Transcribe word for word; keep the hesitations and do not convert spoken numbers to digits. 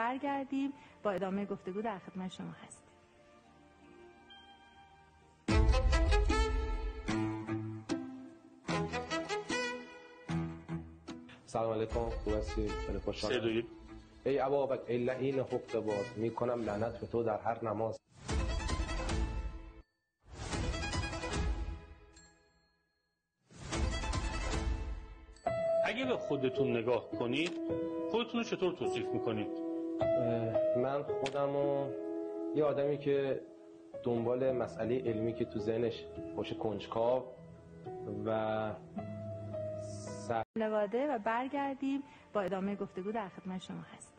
برگردیم با ادامهٔ گفتگو در خدمت شما هستیم. سلام علیکم، خوب هستی؟ خیلی خوشحالم. سه دو یک. ای ابابک، ای لعین خب باز، می‌کنم لعنت به تو در هر نماز. اگه به خودتون نگاه کنید، خودتون رو چطور توصیف میکنید؟ من خودم و یه آدمی که دنبال مسئله علمی که تو ذهنش باشه، کنجکاو و سر خانواده و برگردیم با ادامهٔ گفتگو در خدمت شما هستیم.